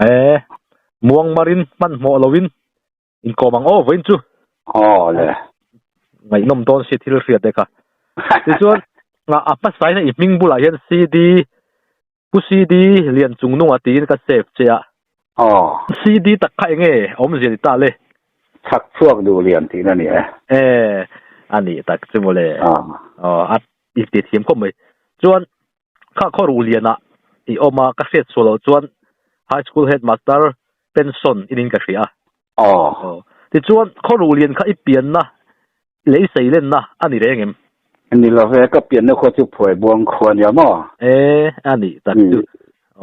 E muang marin hmanhmawh loin inkawm ang aw vawiin chu. Aw le. Ngaihnawm dawn si thil hriat te kha. Tichuan a hmasain i hming bulah hian CD Pu CD lian chung nunga tiin ka save che a. Aw. CD tak kha enge awmzia ni ta le? Chhak chhuak duh lian tihna ni e. E, a nih tak chu mawle. Aw, a i ti thiam khawp mai. Chuan kha khaw ruh lianah i awm a, ka hriat chhuah loh chuan High School Headmaster pension in in ka hria a. Aw. Aw. Tichuan khaw ruh lian kha i pianna Lei seilenna a ni reng em? Ni lo ve, ka pianna khua chu Phuai Buang khua a nia maw? E, a nih tak chu.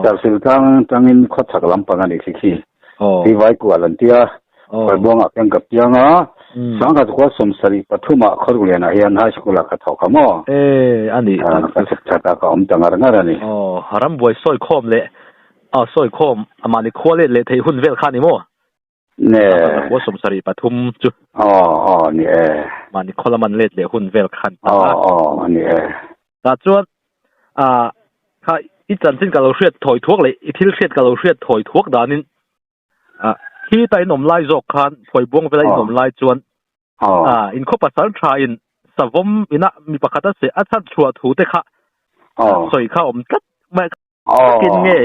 Darsil tlang tangin khawchhak lampang a nih khi khi. Hi vai kual an tia, Phuai Buangah khian ka piang a, Sangkhat khua 73 ah Khawruklianah hian High School ah ka thawk a maw? E, a nih tak chu. Ka chhuk that a, ka awm ta ngar ngar a ni. Aw, rambuai sawi khawm leh, aw sawi khawm, mahni khua let leh theih hun vel kha a ni maw? Ne. Khua 73 chu. Aw aw ni e. Mahni khaw lam an let leh hun vel khan ta. Aw aw ni e. Tah chuan ah kha i chanchin ka lo hriat thawi thuak leh i thil hriat ka lo hriat thawi thuak danin ah khi ta in awm lai zawk khan phuai buang vela in awm lai chuan ah in khaw pasal tha in savawm ina mi pakhat a seh a chhan chhuah thu te kha sawi kha awm tlat mai. Engtin nge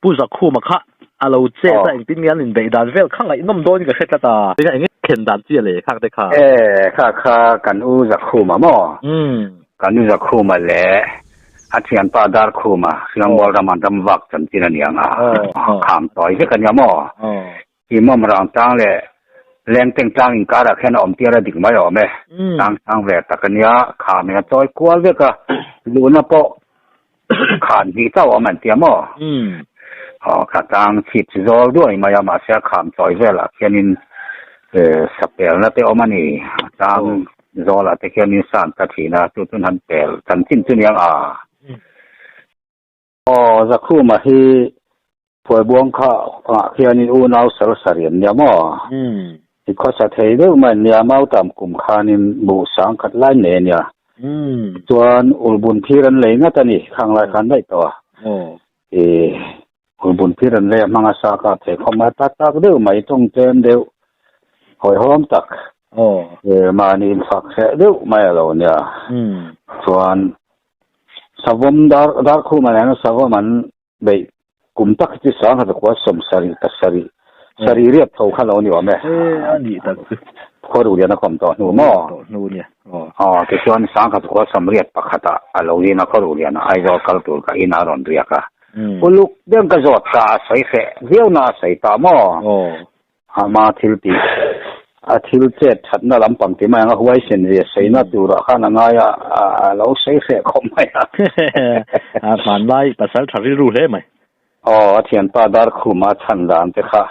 Pu Zakhuma kha a lo chet a, engtin nge an inbeih dan vel kha ngaihnawm dawnin ka hre tlat a. Eng nge thlen dan chi a le khak te kha? E, kha kha kan u Zakhuma maw? Kan u Zakhuma leh a thianpa Darkhuma, Hriangmual rama ram vak chanchin a ni ang a, kham tawi vek a nia maw? Imam rang tlang leh Lengteng tlang inkarah khian a awm tir a dik mai awm e. Tlang sang ve tak a nia, kham in a chawi kual vek a, luhna pawh khan hnih chauh a awm an tia maw? Aw, kha tlang chhip chi zawl duai mai a, mahse a kham chawi velah khianin sapelna te awm a ni. A tlang zawlah te khianin san ta thin a, chu chuan han pel chanchin chu niang a. Aw, Zakhuma hi Phuaibuang kha ah khianin unau sal sarih an nia maw? I khawsa thei deuh mai an nia, Mautam kum khanin buh sang khat lai nei a nia. Chuan ulbun phir an lei ngat a ni, khang lai khan daih tawh a. I ulbun phir an lei a hmang a sa kha thei khawm mai tak tak deuh mai, tawng tlem deuh, hawihhawm tak, mahni infak hreh deuh mai a lo nia. Chuan Savawm dar Darkhuma nena Savawm an beih kum tak hi chu 1977 sarih riat tho kha lo ni awm e. E a nih tak chu. Khuaru lian a kawm tawh hnu maw? Tawh hnu nia. Aw. Aw tichuan 1981 ah a lo in a Khuaru lian ah Aizawl kal tur ka in a rawn riak a. Uluk deuh ka zawt ta a sawi hreh viau na a sawi ta maw? Aw. Ama thil tih, a thil chet thatna lampang ti mai ang a, huaisen zia saina turah khan a ngai a, a lo sawi hreh khawp mai a. A hmanlai pasal tha rilru hle mai. Aw, a thianpa Darkhuma a chhan dan te kha.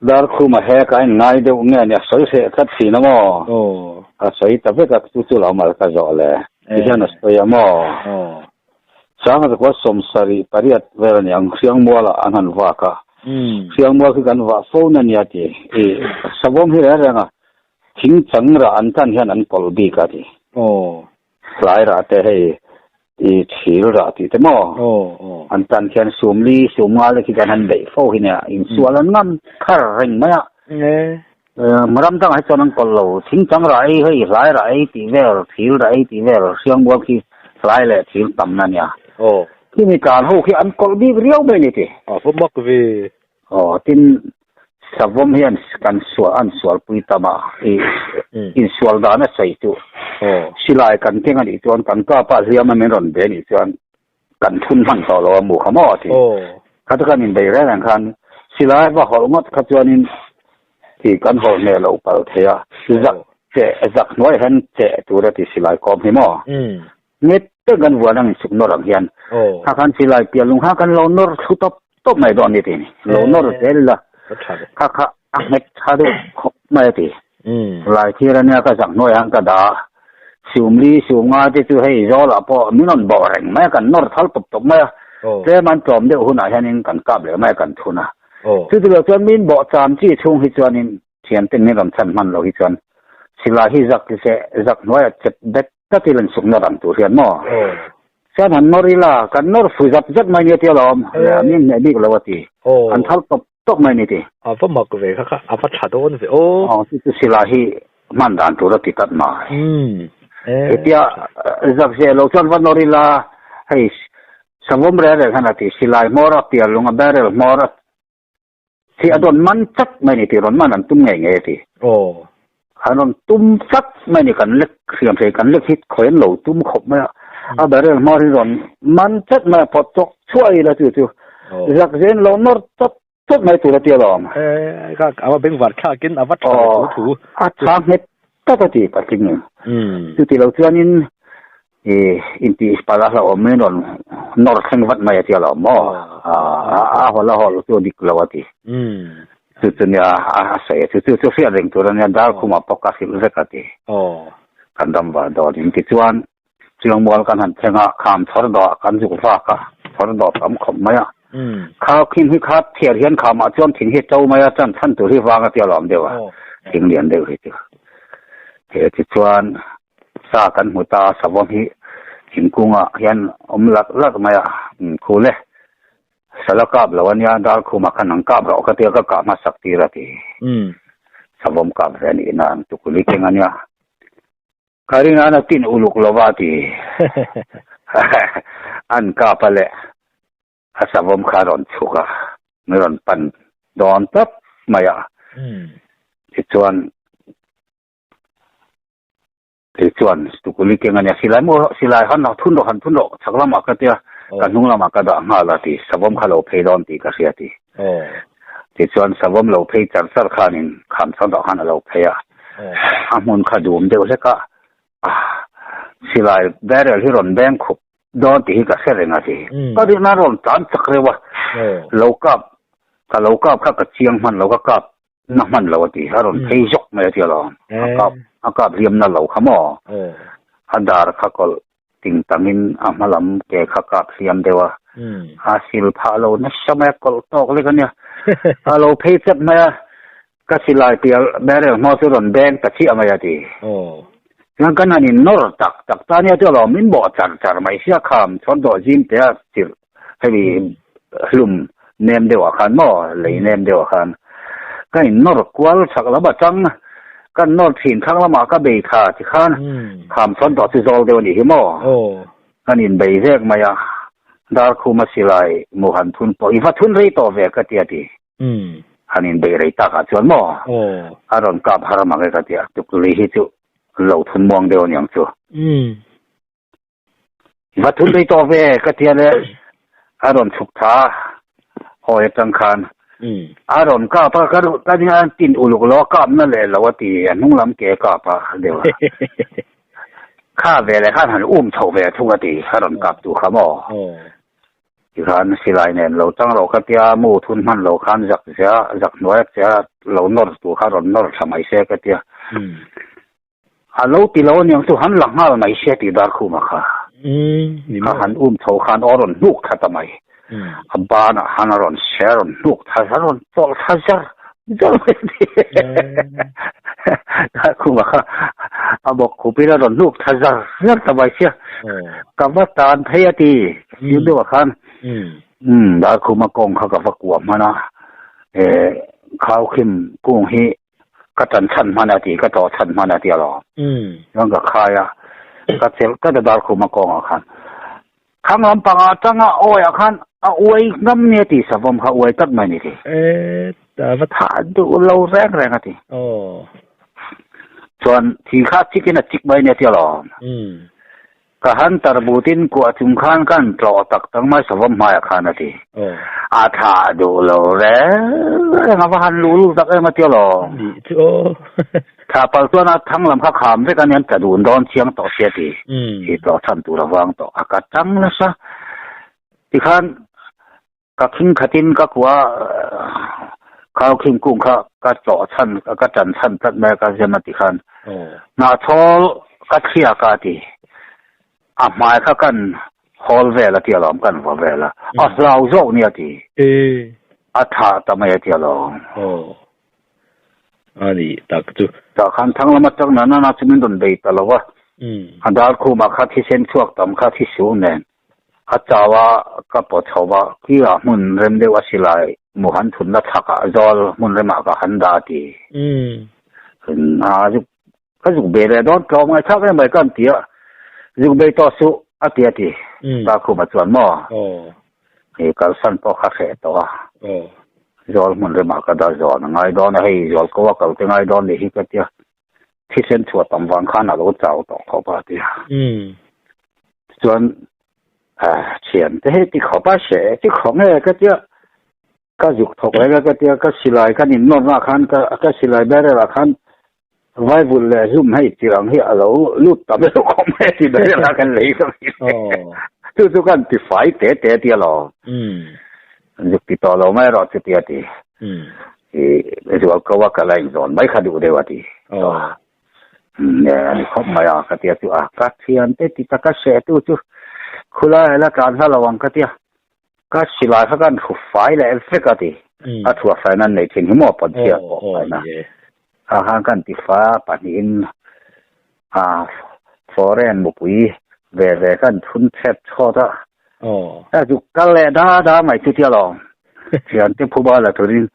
Darkhuma he ka inngai deuh nge ni, a sawi hreh tlat thin a maw? Aw. A sawi ta vek a, chu chu lo mal ka zawh le. Ti hian a sawi a maw? Aw. 1978 vel a ni ang, Hriangmualah an han vak a. Hriangmual khi kan vah fo na nia ti. I savawm hi reng reng a, thing chang rah an tan hian an kawlh bik a ti. Hlai rah te hei i thil rah tih te maw? An tan khian sumli, sumnga te khi kan han beih fo hi nia, insual an ngam thar reng mai a. Ram dangah hi chuan an kawlh lo, thing chang rah ei hei hlai rah ei tih vel, thil rah ei tih vel, Hriangmual khi hlai leh thil tamna a nia. Khi mi tlan ho khi an kawlh bik riau mai a ni ti. A va mak ve. Aw, tin savawm hian kan sual an sualpui tam a, i insual dan a sawi chu silai kan keng a nih chuan kan kap a hliam a min rawn be a nih chuan kan thun hman tawh lo a mu kha maw a ti. Kha chu kan inbei reng reng khan silai va hawlh ngawt kha chuanin ti kan hawlh hneh loh palh thei a, zak cheh zak hnuai hian cheh tur a ti silai kawm hi maw. Nget te kan vuan ang insuk nawr ang hian kha khan silai pian lung kha kan lo nawr thlu tawp tawp mai dawn ni ti ni. Lo nawr zel ila kha kha a nghet tha deuh khawp mai a ti. Lai thir ania ka zak hnuai ang ka dah a, Sumli sumnga te chu hei zawlah pawh min rawn bawh reng mai a, kan nawr thal tawp tawp mai a, tlem an tlawm deuh hunah hianin kan kap leh mai a kan thun a. Chuti lo chuan min bawh cham chi chhung hi chuanin thianten min rawn chhan hman lo hi chuan silai hi zak se zak hnuaiah chep bet tlat ila insuk nawr ang tur hian maw? Chuan han nawr ila, kan nawr fu zap zap mai nia ti alawm, min hneh bik lo a ti. An thal tawp tawp mai ni ti. A va mak ve kha kha, a va tha dawn ve aw. Aw, chu chu silai hi hman dan tur a ti tlat mai. Hetia zak zeh lo chuan va nawr ila, hei savawm reng reng khan a ti, silai hmawr a pial lung a barrel hmawr a Khi a rawn man tlat mai ni tih rawn man an tum ngei ngei a ti. Aw. An rawn tum tlat mai ni kan lek hriam thei kan lek hi khawi an lo tum khawp mai a. A barrel hma hi rawn man tlat mai a phawt chawk chhuah ila chu chu. Zak zen lo nawr tawt tawt mai tur a ti alawm. E ka a va bengvar thlakin a va tha thu thu. A tha nghet tlat a ti patling in. Chuti lo chuanin I intih palh a hlauhawm in rawn nawr thleng vat mai a ti alawm maw? A hawl a hawl chu dik lo a ti. Chu chu nia a sawi a, chu chu chu hriat reng tur a nia, dar khumah pawh ka hrilh vek a ti. Kan ram var dawn in tichuan Chiangmual kan han thleng a, kham chhawr dawh kan zuk vak a, chhawr dawh tam khawp mai a. Kha khim hi kha thiar hian khamah chuan thing hi to mai a, chan chhan tur hi vang a ti alawm deuh a, thing lian deuh hi chu. He tichuan Sa kan hmu ta a, savawm hi thingkungah hian awm lak lak mai a, khul e, sala kap lo a nia, dar khumah khan an kap rawh ka tia ka kah hmasak tir a ti. Savawm kap ve a nih nan tukuli keng a nia. Ka rin an a tin uluk lo va a ti. An kap a le, a savawm kha a rawn chhuk a, min rawn pan dawn tawp mai a. Tichuan. Kei chuan tukuli keng a nia, silai maw silai han thun rawh han thun rawh chhak lamah ka tia, ka hnung lamah ka dah nghal a ti, savawm kha lo phei dawn tih ka hria ti. Tichuan savawm lo phei char char khanin kham chhak deuh khan a lo phei a, a hmun kha dum deuh hlek a, silai barrel hi rawn beng khup dawn tih hi ka hre reng a ti. Ka rinna rawn tlan chak reuh a, lo kap ka lo kap kha ka chiang hman lo ka kap Na hman lo a ti, a rawn phei zawk mai a ti alawm. A kap a kap hliam na lo kha maw? A dar kha kawlh ting tangin a hma lam ke kha kap hliam deuh a, a sil phah lo nasa mai a, kawlh tawk lek a nia. A lo phei chat mai a, ka silai pial barrel hma chu rawn beng ta chiah mai a ti. Chuan kan han in nawr tak tak ta nia chu alawm, min bawh char char mai sia kham chhawn dawh zim te a chilh. Hemi hlum nem deuhah khan maw, lei nem deuhah khan ka in nawr kual chhak lam atang kan nawr thin thlang lamah ka bei kha ti khan kham sawn tawh chu zawl deuh a nih hi maw. Kan in bei vek mai a, Darkhuma silai mu han thun pawh i va thun rei tawh ve ka ti a ti. Han in bei rei takah chuan maw a rawn kap har mang e ka ti a, tukli hi chu lo thun muang deuh aniang chu. Va thun rei tawh ve ka tia le a rawn chhuk tha hawi atang khan a rawn kap a ka ka nia tin uluk lo a kap na leh lo a ti a hnung lam ke kap a deuh a kha ve leh khan han um chho ve thung a ti a rawn kap tu kha maw tikhan silai nen lo tang rawh ka tia mu thun hman lo khan zak zia zak hnuai a che a lo nawr tur kha rawn nawr thla mai se ka tia. A lo ti lo aniang chu han la nghal mai sia tih dar khuma kha. Kha han um chho khan aw rawn hnuk thla ta mai. A banah han a rawn se a rawn hnuk thla a rawn chawlh thla zar zar mai a ni. Dar khuma kha a bawk khupin a rawn hnuk thla zar zar ta mai sia. Ka va tan phei a ti sir deuhah khan. Dar khuma kawng kha ka va kuah hman a. Khaukhim kung hi Ka tan chhan hman a ti, ka tawh chhan hman a ti alawm. Chuan ka khai a, ka chelh tlat a dar khuma kawngah khan. Thlang lampangah atanga awiah khan a uai ngam nia ti, savawm kha uai tlat mai ni ti. Thah duh lo reng reng a ti. Chuan thi kha chikin a chik mai nia ti alawm. Ka han tarbutin kuah chung khan ka han tlawh tak tak mai savawm hmaiah khan a ti. A thlah duh lo reng reng a va han luh luh tak em a ti alawm. Nih chu aw. Thla pal chuan a thang lam kha kham vek a nia an tla dun dawn chiang tawh sia ti. Hi tlawh chhan tur a vang tawh a ka tang nasa. Tikhan Ka khing khatin ka kua khau khing kung kha ka tlawh chhan ka tan chhan tlat mai a ka zem a ti khan hnahchhawl ka thliak a ti a hmai kha kan hawl vel a ti alawm kan va vel a a hlau zawk nia ti a thah ta mai a ti alawm. A ni tak chu. Tah khan thang lama tang na na na chu min rawn bei ta lo a a dar khumah kha thisen chhuak tam kha thi su nen. A chau a, ka pawt chho va, khi-ah hmun rem deuh a silai mu han thutna chhakah zawl hmun remah ka han dah a ti. A zuk ka zuk bei leh dawn tlawm ngaihthlak em mai ka han ti a, zuk bei tawh suh a ti a ti. Darkhuma chuan maw hei kalsan pawh kha hreh tawh a, zawl hmun remah ka dah zawn a ngai dawn a, hei zawl ko a kal te ngai dawn nih hi ka ti a. Thisen chhuah tam vang khan a lo chau tawh khawp a ti a. Tichuan thian te hi ti khawp a hre ti khawp nge ka tia ka zuk thawk reng a ka tia ka silai khan in nawrna khan ka ka silai barrel ah khan vaivul leh hlum hei tir ang hi a lo lut ta deuh khawp mai a ti barrel ah khan lei ka chu chu kan ti fai te te tia lo zuk ti tawh lo mai erawh chutia ti. I zual ko a ka la inzawn mai kha duh deuh a ti. Nge a ni khawp mai a ka tia chu a ka thiante ti ta ka hreh tu chu khulai la tlan hla lo ang ka tia ka silai kha kan thu fai leh vek a ti. A thuah fai nan nei thin hi maw pawn chhia pawh fai na. A khan kan ti fa pahnihin a foreign mupui ve ve kan thun chhet chhawt a. A zuk kal leh da da mai chu tia lo. Thiante phuba la turin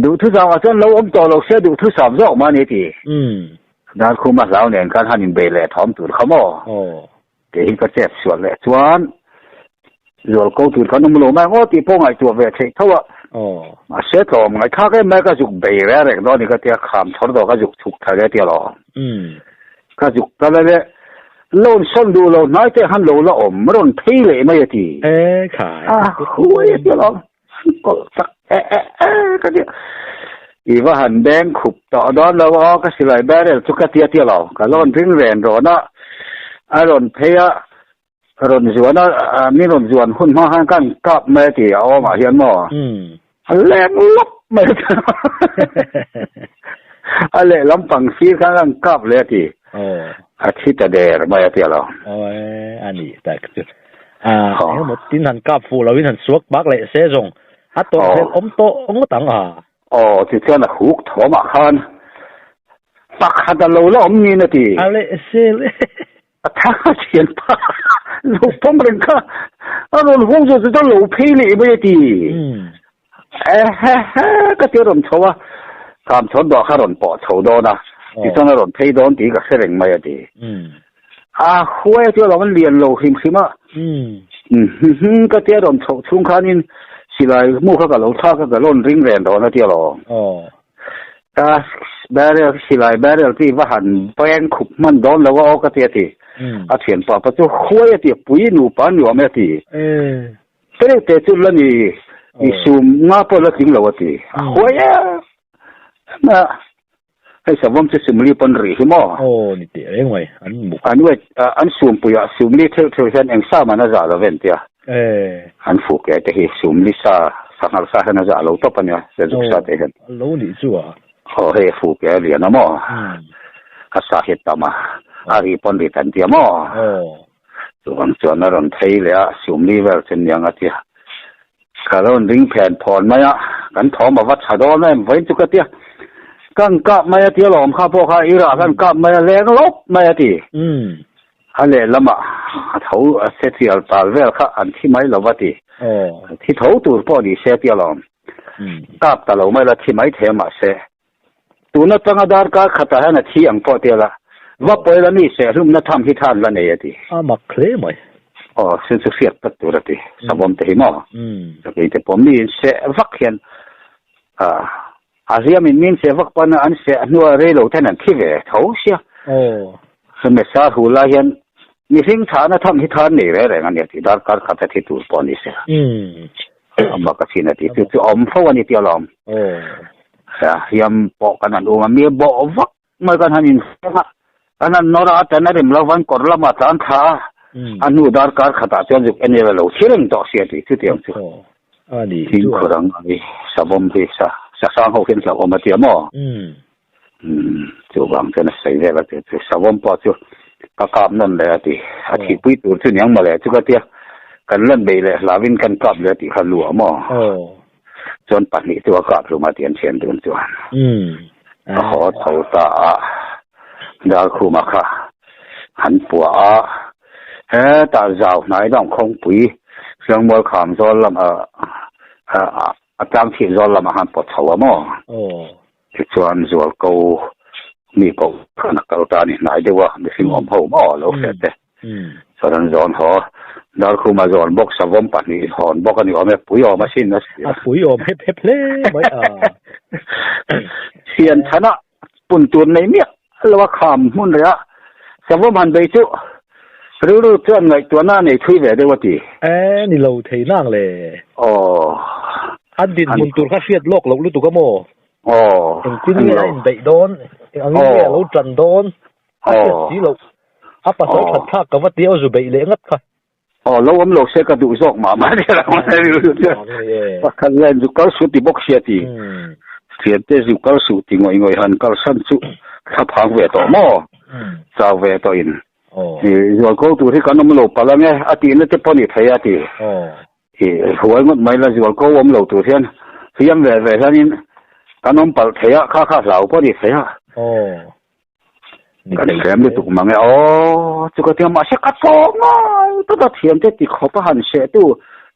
duhthusam ah chuan lo awm tawh lo se duhthusam zawk mah a ni ti. Darkhuma hlau nen khan han inbei leh thawm tur kha maw? Kei hi ka chep sual leh chuan zual ko tur khan awm lo mai ang aw tih pawh ngaihtuah ve theih tho a. Mahse tlawm ngaihthlak em mai ka zuk bei reng reng dawn a ni ka tia kham chhawr dawh ka zuk chhuk thla hle tia lo. Ka zuk ta la le loan sawn duh lo hnai te han lo la awm rawn phei leh mai a ti. E khai. A huai a ti alawm. An kawlh tak e e e ka ti. I va han beng khup tawh dawn lo aw ka silai barrel chu ka ti a ti alawm. Ka loan ring ren rawn a, a rawn phei a, rawn zuan a, min rawn zuan hun hma khan kan kap mai a ti a awmah hian maw. A leng lawp mai a ti. A lehlam pang sir khan kan kap leh a ti. A thi ta der mai a ti a lo. Aw a ni tak chu. A engemaw tin han kap fuh loin han suak bak leh se zawng a tawrh hlelh awm tawh ngawt ang a. Aw tichuan a huk thawmah khan pakhat a lo la awm niin a ti. A leh sel e. A tha thian pa lo pawm reng kha a rawn hawng zawh chu chuan lo phei leh mai a ti. Ehehe ka ti a rawn chho a, Kam chhawn dawh kha a rawn pawh chho dawn a, tichuan a rawn phei dawn tih ka hre reng mai a ti. A huai a ti alawm an lian lo hrim hrim a. Ka ti a rawn chhoh chhung khanin silai mu kha ka lo thlak a ka rawn ring ren dawn a ti alawm. Ka barrel silai barrel chu i va han beng khup hman dawn lo a aw ka ti a ti. A thianpa pa chu huai a ti a, pui nupa nuam e a ti. Tereuh te chu la ni i sum nga pawh la tling lo a ti. A huai em a, hei savawm chu sumli pawn rih hi maw? Aw ni teh reng mai, an muk. An wait an sumpuiah sumli theuh theuh hian eng sa man a zah lo ven tia. An fuh ke te hi sumli sa sanghal sa hian a zah lo tawp a nia, sazuk sa te hian. A lo nih chu a. Aw hei a fuh ke a lian a maw? A sa hi a tam a, a ri pawn ri tan tia maw? Chuvang chuan a rawn phei leh a, sumli vel chu niang a tia. Ka lo ring phen phawn mai a, kan thawm a va tha dawn em vawiin chu ka tia. Kan kap mai a tia lawm kha pawh kha i rah khan kap mai a leng lawp mai a ti. A lehlamah a tho a se chial tal vel kha an thi mai lo va ti. Thi tho tur pawh ni se tia lawm. Kap ta lo mai la thi mai thei a mahse. Tun atanga darkar khatah hian a thi ang pawh tia la, va pawi la mi sehlumna tham hi than la nei a ti. A mak hle mai. Aw, chu chu hriat tak tur a ti. Savawm te hi maw? Sakei te pawh mi in seh vak hian a hliam in min seh vak pawn an seh hnua rei lo ten an thi ve tho sia. Hemi sar hu lai hian mihring thahna tham hi than nei reng reng a ni a ti. Darkar khat a thi tur pawh a ni se. A mak a chin a ti. Chu chu a awm fo a ni tih alawm. Hliam pawh kan han um a, mi bawh vak mai kan han inhriam a, kan han nawr a, a tan a rem lo van kawr lamah tlan thla a, a hnu darkar khatah chuan zuk en ila lo thi reng tawh si a ti chutiang chu. Fimkhur ang a ni, savawm hi sa sang ho hian hlauhawm a tia maw? Chuvang chuan a sawi vel a ti chu savawm pawh chu ka kap nawn leh a ti, a thihpui tur chu niang mawle chu ka tia, kan lan bei leh hlauhin kan kap leh a tih kha luah maw? Chuan pahnih chu a kap hlum a ti an thian dun chuan a haw tho ta a, Darkhuma kha han puah a. Hetah zau hnai dang khawngpui Hriangmual kham zawl lam a tlang thih zawl lamah khan pawt chho a maw? Tichuan zualko mi koh khan a kal ta a ni hnai deuh a, mihring awm ho maw lo hre te. Chuan an zawn haw. Darkhuma zawn bawk savawm pahnih hawn bawk a ni awm e, pui awm asin a si a. A pui awm hep hep hle mai a. Thian chhanah pun tur nei miah lo a kham hmun reh a, savawm han bei chu rilru chuan ngaihtuahna a nei thui ve deuh a ti. E, ni lo thei nang le. Aw. A dinhmun tur kha hriat lawk loh lutuk a maw? Aw. Engtin nge a inbeih dawn? Eng angin nge a lo tan dawn? A hriat si loh. A pasal that thlak ka va tia zu beih leh ngat kha. Aw, lo awm lo se ka duh zawk mah mah nia lo. Pakhat hian zu kal suh ti bawk sia ti. Thiante zu kal suh ti ngawih ngawih han kal san chu thla phang ve tawh maw? Chau ve tawh in. Zual ko tur hi kan awm lo palh ange a tihna te pawh ni thei a ti. Huai ngawt mai la zual ko awm lo tur hian hliam ve ve hianin kan awm palh thei a, kha kha hlau pawh ni thei a. Kan hrem lutuk mang e aw, chu ka tia mahse ka tawh ngai tawt a thiante ti khawp a han seh tu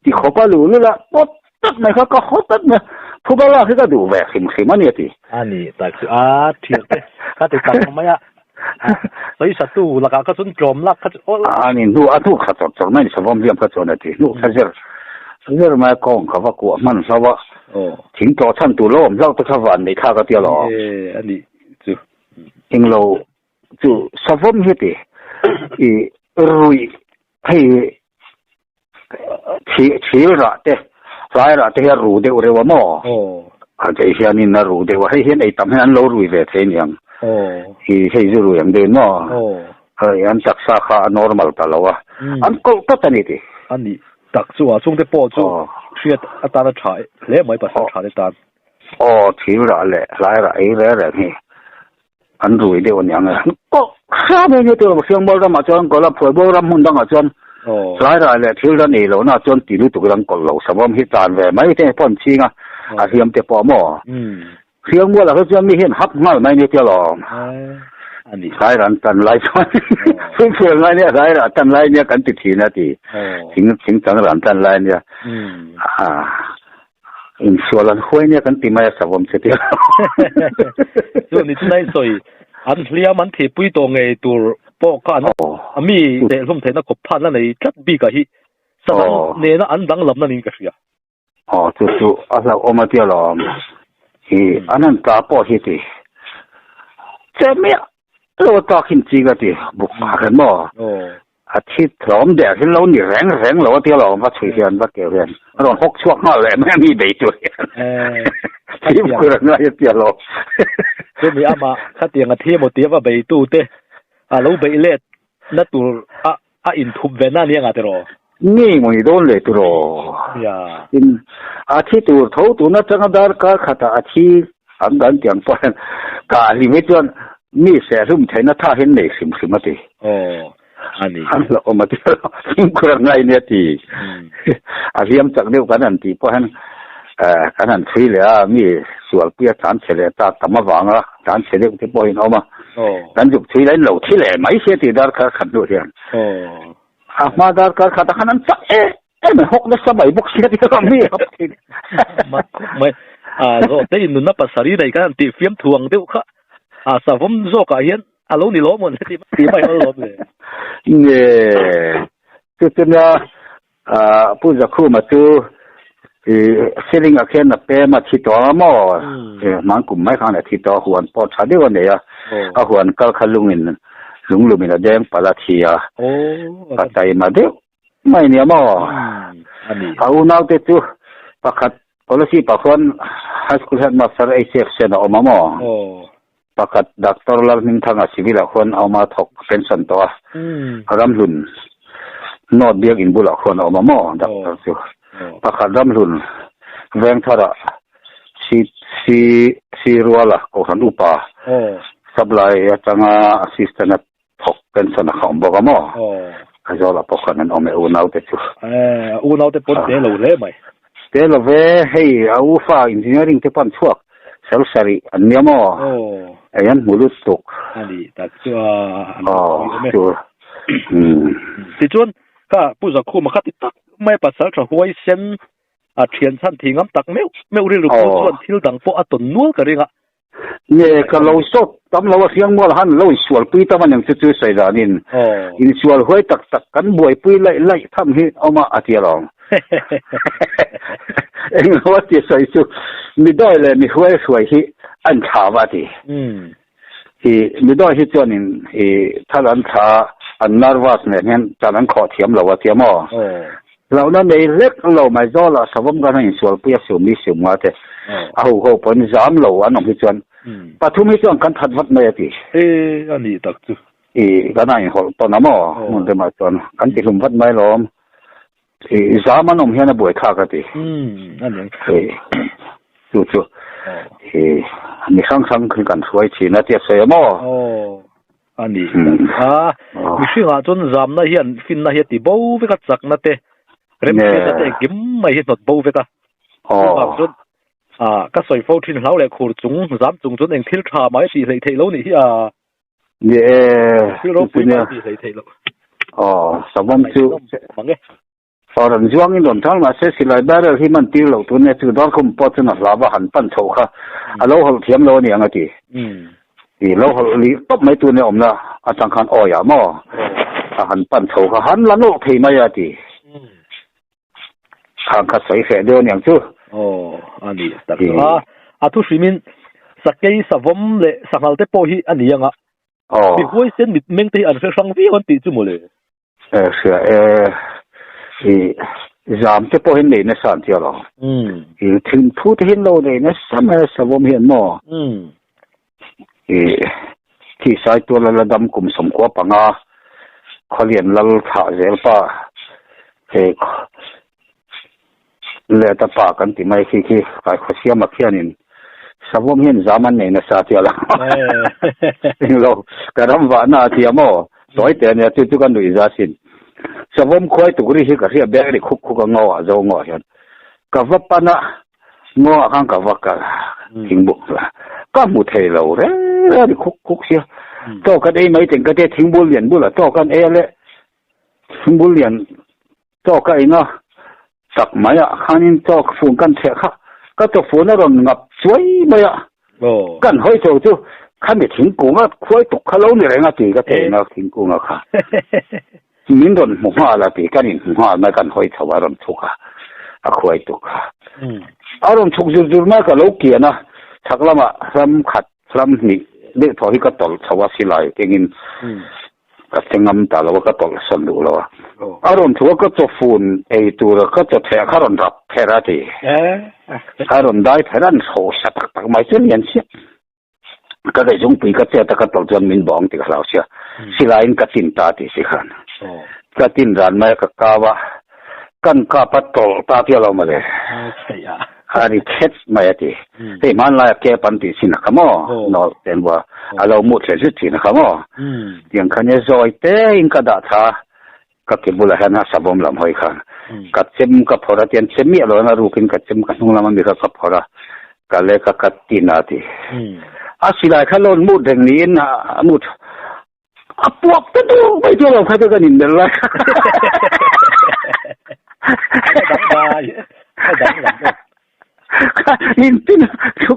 ti khawp a luh lul a pawt tlat mai kha ka haw tlat mai a, phuba lak hi ka duh ve hrim hrim a ni a ti. A ni tak chu a thiante ka ti tak mai a, sawi tu lakah kha chuan tlawm lak kha chu aw. A ni hnu a hnu kha chawr chawr mai a ni savawm hliam kha chuan a ti hnu kha zir zir mai a kawng ka va kuah hman hlo a, thing tlawh chhan tur lo awm hlauh te kha van neih thlak a tia lo. A ni chu. Englo chu savawm hi ti i ruih hei thi thil rah te hlai rah te hi a ru deuh reuh a maw? A kei hianin a ru deuh a, hei hian ei tam hian an lo rui ve thei aniang. I hei zu rui ang deuh in maw? Hei an taksa kha a normal ta lo a, an kawlh tawt a ni ti. A nih tak chu a chungte pawh chu hriat atana tha hle mai pasal tha te tan. Aw, thil rah leh hlai rah ei reng reng hi an rui deuh a ni ang e. Aw, hram eng nge tih lo, Hriangmual ramah chuan kawlh a, Phuaibuang ram hmun dangah chuan hlai rah leh thil rah nei lohna chuan ti lutuk in an kawlh lo. Savawm hi tlan ve mai te pawh an ching a, a hliam te pawh maw. Hriangmualah kha chuan mi hian hap nghal mai nia tia lawm. Hlai rah an tan lai chuan fimkhur ngai nia, hlai rah tan lai nia kan ti thin a ti. Thing thing chang rah an tan lai nia. Insual an huai nia kan ti mai a savawm che tia. Chu ni chunai sawi an hliam an thihpui tawh ngei tur pawh kha an a mi tehhlum theihna khawp phan la nei tlat bik ah hi sadang nena an danglamna niin ka hria. Aw chu chu a hlauhawm a tia lawm. Hi an han tla pawh hi ti che miah lo a tlak hin ching a ti buk phah khen maw. A thi tlawm der hi lo ni reng reng lo a tia lo va chhui hian va keu hian a rawn hawk chhuak nghal leh mai a mi bei tur hian fimkhur a ngai a tia lo. Chumi amah khatiang a thi emaw tia va bei tu te a lo beih let na tur a a inthup ve na nia nga tiraw? Nge maw ni dawn leh tiraw? Tin, a thi tur tho tun atanga darkar khatah a thi an kan tih ang pawh hian kah hlim hi chuan mi sehlum theihna tha hian nei hrim hrim a ti. Aw, a ni. An hlauhawm a ti lo, fimkhur a ngai nia ti. A hliam chak deuh kan han tih pawh hian kan han thui leh a, mi sualpui a tlan chhe leh ta tam avanga tlan chhe deuh te pawh hi an awm a. Kan zuk thui laiin lo thi leh mai sia tih darkar khat hnuah hian. A hma darkar khatah khan an chak em em mai, hawk nasa mai bawk sia tih a mi hawk thin. Mak khawp mai. A zawh te in nunna pasarih nei khan an tih fiam thu ang deuh kha a savawm zawkah hian a lo ni lawm awn tih mai a lawm le. Nge chu chunia Pu Zakhuma chu ceiling ah khian a pem a thi tawh a maw? Hmang kum mai khan a thi tawh a, huan pawh tha deuh a nei a, a huan kal kha lungin lunglumin a deng palh a thi a, a taima deuh mai nia maw? A unaute chu pakhat policy pah khuan high school headmaster HF sen a awm a maw? Pakhat Doctor Lalhmingthanga civil ah khuan a awm a, thawk pension tawh a, Ramhlun North Biakin bulah khuan a awm a maw Doctor chu. Pakhat Ramhlun Vengthara C C C Ruala Kohhran Upa Supply atanga assistant a thawk pension a kha awm bawk a maw. Aizawlah pawh khan an awm e unaute chu. Unaute pawn te lo hle mai. Te lo ve, hei a u fa engineering te pawn chhuak sel sarih an nia maw? Aw. Ei an hmu lut tuk. A nih tak chu a an awm e. Aw, chu. Tichuan, kha Pu Zakhuma kha ti tak mai pasal tha huaisen a thian chhan thih ngam tak meuh meuh rilru pawh chuan thil dang pawh a tawn nual ka ring a. Nge ka lo sawt tam lo a hriangmual han lo insualpui tam a niang chu chu sawi danin insual huai tak tak kan buaipui laih laih tham hi awm a a ti alawm. Eng lo a ti sawi chu mi dawi leh mi huai hruai hi a inthlau a ti. I mi dawi hi chuanin i thal an thla an nervous nen hian chan an khawh thiam lo a tia maw? Hlauhna nei hlek lo mai zawlah savawm kan han insualpui a sum ni sum nga te a ho ho pawn zam lo an awm hi chuan pathum hi chuan kan that vat mai a ti. E a nih tak chu. I kan han inhawlh tawn a maw hmun te mah chuan kan ti hlum vat mai lawm. I zam an awm hian a buai thlak a ti. A ni. Chu chu i mi hrang hrang khi kan hruai thin a tia sawi a maw? A ni. A mihringah chuan zamna hian finna hi a ti bo vek a, chakna te, remhriatna te engkim mai hi hnawt bo vek a. Chuvang chuan ka sawi fo thin hlau leh khur chung, zam chung chuan eng thil tha mai tih hleih theih lo nih hi a. Ni e. Thil ropui mai tih hleih theih loh. Aw, savawm chu. Mang e. Aw rawn zuang in rawn thang mahse silai barrel hi man tir loh tun e chu Darkhum pawh chuan a hlava han pan chhoh kha a lo hawlh thiam lo a ni ang a ti. I lo hawlh lih tawp mai tun e awmna atang khan awi ah maw a han pan chho kha han la nawlh thei mai a ti. Khang kha sawi hreh deuh a ni ang chu. Aw a ni tak chu a a thu hrim in sakei savawm leh sanghal te pawh hi a ni ang a. Mi huaisen mit meng te hi an hre hrang viau an tih chu mawle. Hria e, i zam te pawh hi nei nasa an tia lo. I thingthu te hi lo nei nasa mai a savawm hian maw. I thi sai tual lal a dam kum sawmkua panga khawlian lal thlah zel pa he Leta pa kan ti mai khi khi kai khawsiama khianin savawm hian zam an nei nasa tia la englo ka ram vahna a tia maw sawi teh ania chu chu ka nuih za sin savawm khuai tuk ri hi ka hria beng ri khuk khuk a ngaw ah zo ngaw ah hian ka va pan a ngaw ah khan ka va kal thingbuk ka hmu thei lo reng a ri khuk khuk sia chaw kan ei mai teng ka tia thingbul lian bulah chaw kan ei a le thingbul lian Chaw ka eng a, chak mai ah khanin chaw ka fun kan chheh kha, ka chaw fun a rawn ngap chuai mai a, kan hawi chho chu khami thingkung a khuai tuk kha lo ni reng a ti ka cheng a thingkung a kha min rawn hmu nghal a ti kan inhmu nghal mai kan hawi chho a rawn chhuk a, a khuai tuk kha a rawn chhuk zur zur mai ka lo kian a, chhak lamah hlam khat hlam hnih deuh thaw hi ka tawlh chho a silai kengin Ka che ngam ta lo a, ka tawlh sawn duh lo a. A rawn thu a, ka chawfun ei tur a, ka chawtheh kha rawn rap pher a ti. A rawn dai pher a, an hro sa tak tak mai chu lian chiah. Ka daih zungpui ka chet a, ka tawlh chuan min bawng tih ka hlau sia. Silaiin ka tin ta tih si khan. Ka tin ran mai a, ka kau a. Kan kap a tawlh ta tia lo mawle. A ri khet mai a ti. Hei hmanlaia kep an tih chin a kha maw? Nawlh ten bua a lo mut hle zut thin a kha maw? Tiang khan e zawi te in ka dah tha ka ke bulah hian a savawm lam hawi khan ka chem ka phawrh a tiang chem miah lo hian a rukin ka chem ka hnung lam ami kha ka phawrh a ka le ka ka tin a ti. A silai kha lawn mut reng niin a mut A puak ta dur mai chu lo kha chu kan inmelh lai. Intin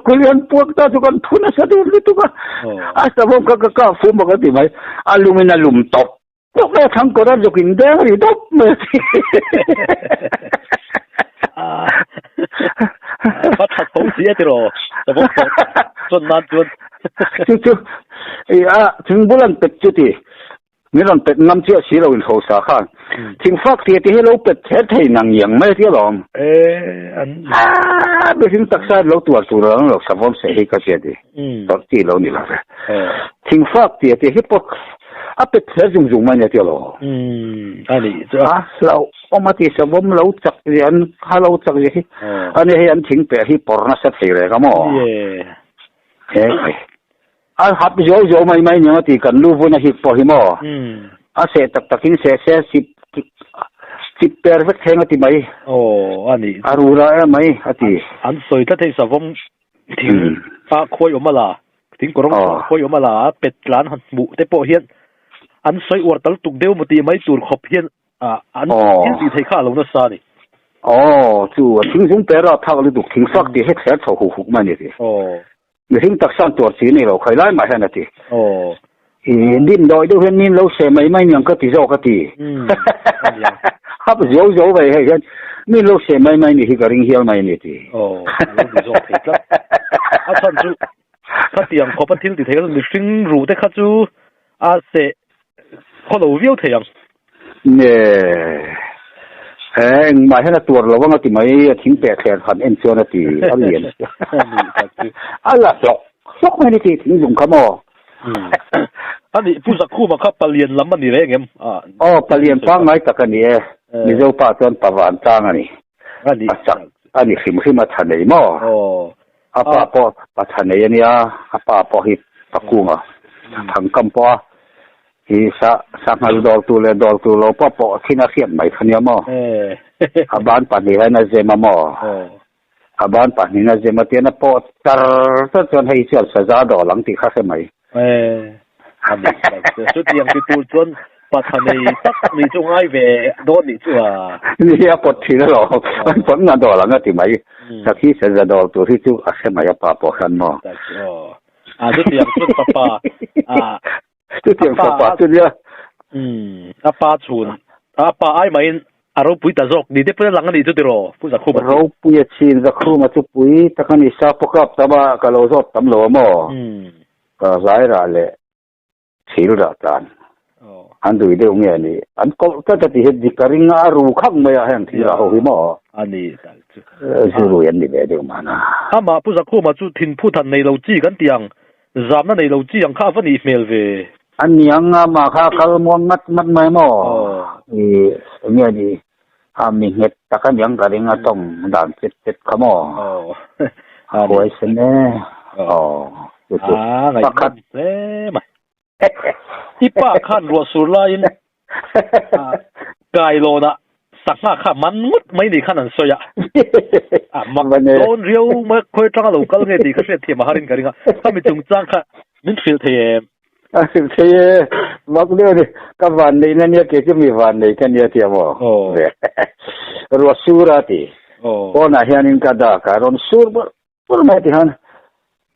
kulian puak ta chu kan thu nasa dur lutuk a. A savawm kha ka kah fum a ka ti mai. A lum in a lum tawp tawp mai a thlang kawr a zuk in deng ri dawp mai a ti. A tha tho si a tiraw savawm chuan nan chuan. Chu chu i a thingbul an pet chu ti min rawn pet ngam chiah si lo in hausa khan thingfak tia ti hi lo pet ther thei nang iang mai tia lawm a mihring taksa lo tuar tur ang lo savawm se hi ka tia ti tawrh chi lo ni lo ve thingfak tia ti hi pawh a pet ther zung zung mai nia tia lawm a hlau awm a ti savawm lo chak zia an kha lo chak zia hi ani hei an thing peh hi pawr nasa thei reng a maw He kai. A hap zo zo mai mai niang a ti kan lu vun a hik pawh hi maw. A seh tak tak in seh se chip chip per vek thleng a ti mai. Aw a ni. A rura em mai a ti. An sawi tlat hei savawm thing a khuai awm a la, thing kawrawng khuai awm a la, a pet tlan han hmuh te pawh hian. an sawi uar tal tuk deuh maw tih mai tur khawp hian an thil tih theih kha a lo nasa a ni. Aw, chu a thing zung pera thak lutuk thing fak tih hi thler chho huk huk mai a ni ti. Mihring taksa an tuar chi a ni lo, khawi lai mah hian a ti. I dimdawi deuh hian min lo seh mai mai niang ka ti zawk a ti. Hap zuau zuau mai hei hian min lo seh mai mai ni hi ka ring hial mai a ni ti. Aw, a lo ni zawk thei tlat. A chhan chu khatiang khawp a thil ti thei kha chu mihring ruh te kha chu a seh khaw lo viau thei ang. Nge, he engmah hian a tuar lo ang a ti mai, a thing peh thler han en chuan a ti, a lian a la hlawk hlawk mai a ni ti thing zung kha maw? A nih, Pu Zakhuma kha palian lam a ni reng em? Aw, palian pangngai tak a ni e, Mizo pa chuan pavan tlang a ni, a chak a ni hrim hrim a tha nei maw? A pa pawh pa tha nei a nia, a pa pawh hi Pakunga thangkam pawh a Hi sa sanghal dawltu leh dawltu lo pawh pawh thin a hriat mai kha nia maw? A ban pahnih hian a zem a maw? A ban pahnihin a zem a tian a pawh char char chuan hei chuan saza dawl ang tih kha hre mai. Chutiang ti tur chuan patha nei tak nih chu ngai ve dawn nih chu a. Ni a pawt thin alawm. An pawt nga dawl ang a ti mai. Sakhi saza dawl tur hi chu a hre mai a pa pawh khan maw? A chutiang chuan fapa a Chutiang fapa chu nia. Umm, a pa chhun, a pa ai mahin a ropui ta zawk ni te pawhin a lang a nih chu tiraw, Pu Zakhuma chu. Ropui a chin, Zakhuma chu pui tak a ni, sa pawh kap tam a, ka lo zawt tam lo a maw? Ka zai rah leh thil rah tlan an dui deuh nge a ni, an kawlh tlat a ti hi dik a ring a, a ru khak mai a heng thil rah ho hi maw? A ni tak chu. Zurui an ni ve deuh mahna. Amah Pu Zakhuma chu thinphu than nei lo chi kan ti ang, Zamna nei lo chi ang kha a va nih hmel ve. A niang a mah kha a kal muang ngat ngat mai maw? I eng nge ni a mi nghet tak a niang ka ring a tawng dan chet chet kha maw? A huaisen e. Aw chu chu pakhat hle mai. I pa khan ruah sur laiin Kailawnah sangha kha man ngawt mai ni khan an sawi a. A mak dawn riau mai khawi atanga lo kal nge tih ka hriat thiam a harin ka ring a. Khami chungchang kha min hrilh thei em? A hrilh thei e, mak deuh a ni. Ka van neihna nia kei chu mi van nei ka nia tia maw? Ruah sur a ti. Pawnah hianin ka dak a, rawn sur bawrh bawrh mai ti khan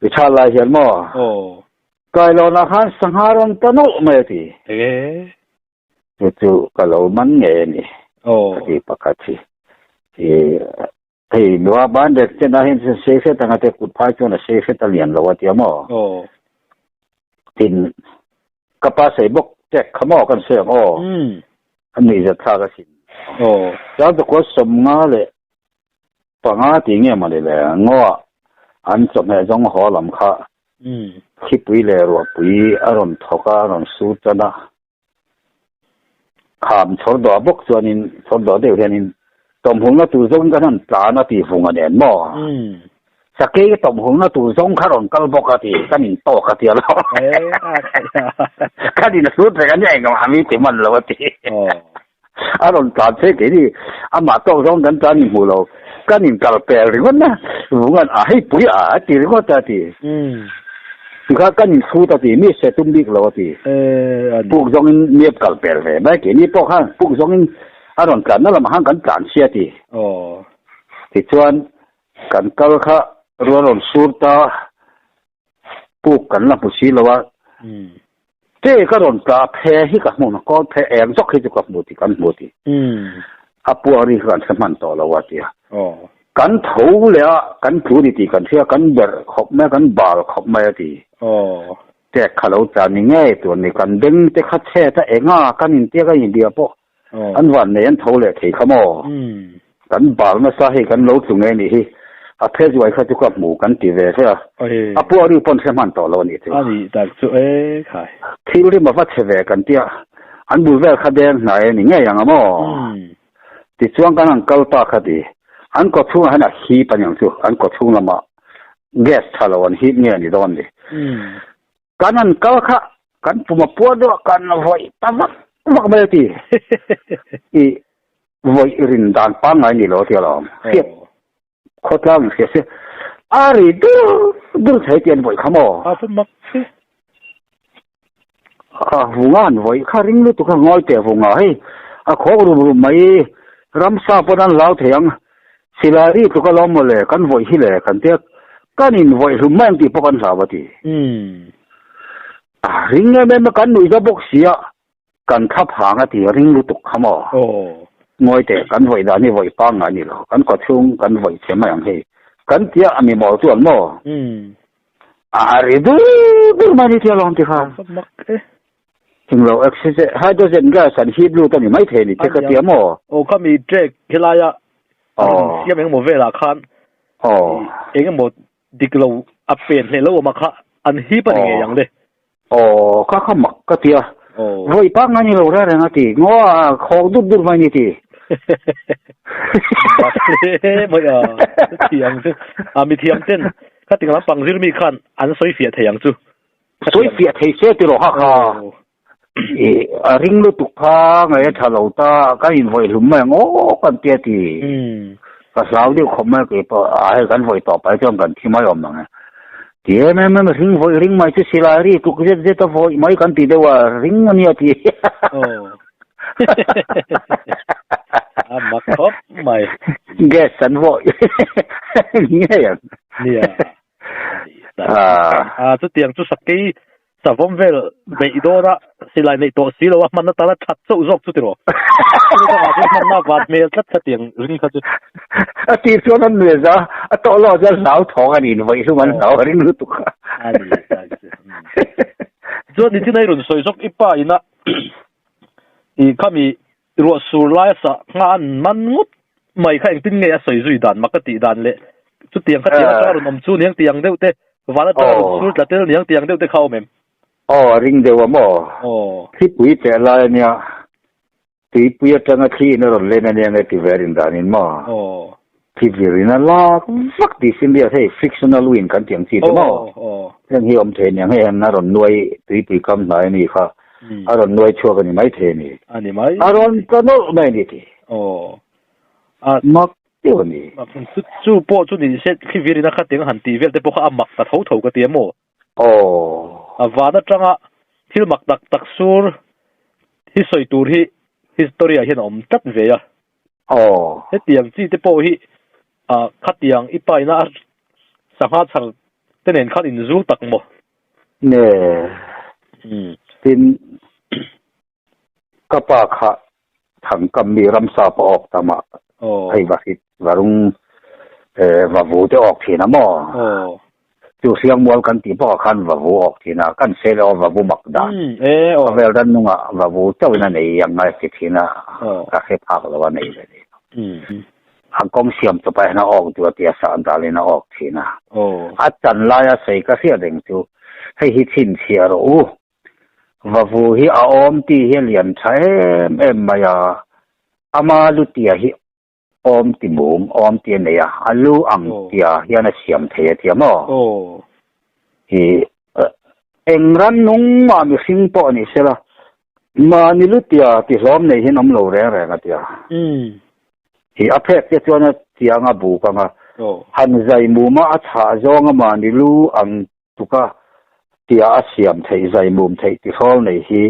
i tha lai hian maw? Kailawnah khan sangha rawn ta nawlh mai a ti. Chu chu ka lo man ngei a ni. Ka ti pakhat hi. I hei nua ban rek chen ah hian chuan sei hret anga te kut phai chuan a sei hret a lian lo a tia maw? Tin ka pa sei bawk tek kha maw kan sawi ang aw. A nuihzat thlak a sin. Chuan pakua 50 leh 5 tih nge mawni le ngaw ah an chawhmeh zawng haw lam kha thlipui leh ruahpui a rawn thawk a, a rawn sur tan a. Kham chhawr dawh bawk chuanin chhawr dawh deuh hianin tawmhulna tur zawngin kan han tlan a tih vung a nen maw? Sakei tawmhulna tur zawng kha rawn kal bawk a ti, kan in tawk a ti a lo. Kan in hrut reng a nia engmah mi ti hman lo a ti. A rawn tlan phei keini amah tawk zawng kan tan in hmuh lo, kan in kal pel ringawt na, vungan a hei pui a a ti ringawt a ti. Tikha kan in hrut a ti, mi se tum bik lo a ti. Puk zawngin mi a kal pel ve mai keini pawh khan puk zawngin a rawn tlanna lamah khan kan tlan sia a ti. Tichuan kan kal kha rual rawn sur ta. Puk kan la hmu si lo a, che ka rawn tla phe hi ka hmu na, kawl phe eng zawk hi chu ka hmu ti kan hmu ti. A puak ri kha kan hre hman tawh lo a tia. Kan tho leh a, kan tlu ni tih kan hria, kan berh khawp mai a, kan bal khawp mai a ti. Tek kha lo tla ni ngei tur ni, kan beng te kha chhet a, eng a kan intiak a inbia pawh An van nei an tho leh thei kha maw? Kan bal nasa hei kan lo tlu ngei nih hi. A phe zuai kha chu ka hmu kan ti ve hle a. A pua ri pawn hre hman tawh lo a nih chu. A nih tak chu e khai. Thil rim a va chhe ve kan tia. An bul vel kha deng hnai a ni ngei ang a maw? Tichuan kan han kal ta kha ti. An kaw chhungah hian a hip a niang chu. An kaw chhung lamah gas tha lo an hip nge a ni dawn ni. Kan han kal kha kan pum a puar deuh a, kan vawih ta vak vak mai a ti. I vawih rin dan pangngai ni lo a ti alawm. Hriat khawtlang in hria se a ri dur dur thei ti an vawih kha maw? A va mak che. A vunga an vawi kha ring lutuk a ngawi teh vunga hei a khawk rum rum mai ramsa pawn an hlau thei ang silai ri tluk alawm mawle kan vawi hi le kan tia kan in vawi hlum mai ang tih pawh kan hlau a ti. A ring em em a kan nuih za bawk sia kan thla phang a ti ring lutuk kha maw. Ngawi teh kan vawi dan hi vawi pangngai a ni lo kan kawchhung kan vawi chhe mai ang hei kan tia a mi mawl chuan maw. A ri dur dur mai ni tia lawm ti kha. Mak e. Englo oxygen hydrogen gas an hip lut a ni mai thei ni te ka tia maw? Aw kha mi trek helaia an siam engemaw velah khan engemaw dik lo a pen hleh lo awm a kha an hip a ni ngei ang le. Aw kha kha mak ka tia. Vawi pangngai ni lo reng reng a ti. Ngaw a khawk dut dut mai ni ti. Mak hle mai a. Thiam chu. A mi thiam ten Khating lampang zirmi khan an sawi fiah thei ang chu. Sawi fiah thei se ti rawh ha kha. I a ring lutuk kha ngai a tha lo ta kan invawi hlum mai ang aw kan tia ti. Ka hlau deuh khawp mai kei pawh a hei kan vawi tawh pai chuan kan thi mai awm ang e. Ti em em em ring vawi ring mai chu silai ri tluk zet zet a vawi mai kan ti deuh a ring a nia ti. A mak khawp mai. Gas an vawi ngei ang. Nia. A chutiang chu sakei savawm vel beih dawn a silai neih tawh si lo a hman atana that chauh zawk chu tiraw. Chu dangah chuan hmanna van hmel tlat kha tiang ring kha chu. A tir chuan an nuai za a tawh lo chuan hlau thawng a niin vawi hlum an hlau a ring lutuk a. A ni tak chu. Chuan nitin a i rawn sawi zawk i pa ina I khami ruah sur laia sah ngha an man ngawt mai kha engtin nge a sawi zui dan mak ka tih dan leh chutiang kha tiang atanga rawn awm chu niang tiang deuh te van atanga rawn sur tla tel niang tiang deuh te kha a awm em? Aw a ring deuh a maw? Thlipui teh lai ania tuipui atanga thli in a rawn len ania nge ti ve rin danin maw? Thli vir in a lak vak tih sin riat hei frictional wind kan tih ang chi te maw? Heng hi awm thei aniang hei an a rawn nuai tuipui kam hnai a ni kha a rawn nuai chhuak a ni mai thei a ni. A rawn tla nawlh mai a ni ti. Mak deuh a ni. Chu pawh chu ni se thli vir in a khat eng han tih vel te pawh kha a mak ta tho tho ka ti a maw? Aw. A van atanga thil mak tak tak sur hi sawi tur hi history ah hian a awm tlat ve a. Aw. Hetiang chi te pawh hi ah khatiang i paina a sangha chhar te nen khan inzul tak maw? Ne. Tin, ka pa kha thangkam mi ramsa pawh awk tam a, hei va hrit varung va vu te awk thin a maw? Chu Hriangmual kan tih bawkah khan vavu awk thin a, kan sel erawh vavu mak dan. Khawvel ran nungah vavu chauhin a nei ang a ti thin a, ka hre phak lo a nei ve ni. A kawng siam chawpah hian a awk duh a tia sah dalin a awk thin a. A chan laia sei ka hriat reng chu hei hi chhinchhiah rawh u. Vavu hi a awm tih hi a lian tha em em mai a, ama lutia hi Awm ti mum, awm ti a nei a, a lu ang tia hian a siam thei a tia maw? Hi eng ran nung mah mihring pawh a ni sela, mahni lu tia ti hlawm nei hian awm lo reng reng a tia. Hi a phek te chuan a chiang a buk ang a, han zai mum a a chhah zawng a mahni lu ang tuka tia a siam theih zai mum theih ti hrawl nei hi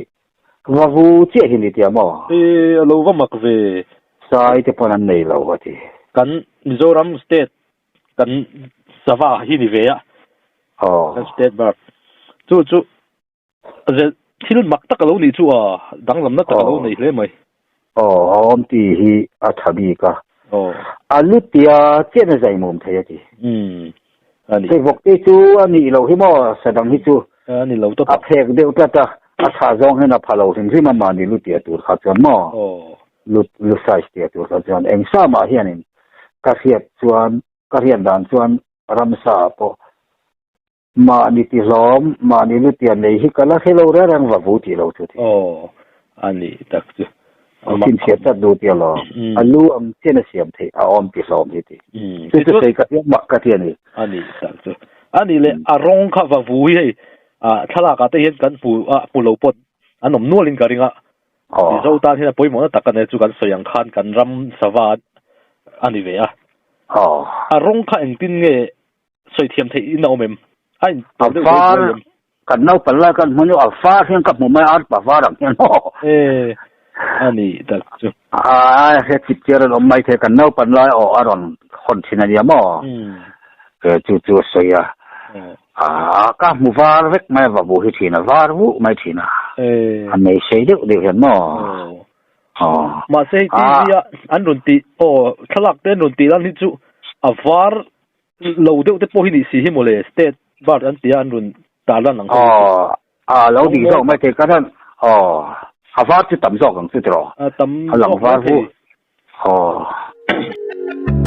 va vu chiah hi ni tia maw? E, a lo va mak ve. Sai te pawn an nei lo a ti. Kan Mizoram state kan sava hi ni ve a. Aw. Kan state bird. Chu chu Zel thil mak tak a lo nih chu a, danglamna tak a lo nei hle mai. Aw, a awm ti hi a tha bik a. Aw. A lu tia chian a zai mum thei a ti. Umm, a ni. Hei vawk te chu a nih loh hi maw, sadang hi chu. A ni lo tawp a. A phek deuh tlat a, a chhah zawng hian a pha lo hrim hrim a mahni lu tia tur kha chuan maw. Aw. Lu lu size tia tur kha chuan eng sa mah hianin ka hriat chuan ka hriat dan chuan ramsa ah pawh Mahni ti hlawm, mahni lu tian nei hi ka la hre lo reng reng va vu tih lo chu ti. Aw, a ni tak chu. A chhinchhiah chat duh tih alawm. A lu ang chian a siam theih a awm ti hlawm hi ti. Chu chu sei ka ti a, mah ka ti a ni. A ni tak chu. A nih leh a rawng kha va vu hi hei thlalak ah te hian kan hmu a, hmu lo pawt an awm nual in ka ring a. Mizo tan hian a pawimawhna tak a nia chu kan sawi ang khan kan ram sava a ni ve a. A rawng kha engtin nge Sawi thiam theih in a awm em? A in A deuh deuh var em? Kan naupang lai kan hmu a var hian ka hmu mai a arpa var ang hian maw. E ani tak chu. A he chip chiar an awm mai thei kan naupang lai aw a rawn hawn thin a nia maw. E chu chu a sawi a. A ka hmu var vek mai a va bu hi thin a var vuh mai thin a. A mei sei deuh deuh hian maw. Aw. Mahse hei TV a an rawn tih aw thlalak te an rawn tih lan hi chu a var lo deuh te pawh hi nih si hi mawle state bird an tia an rawn tar lan ang ho hi chu. Aw a lo dik zawk mai thei ka hian aw a var chu tam zawk ang chu tiraw A tam a lang zawk var mai thei. hu aw.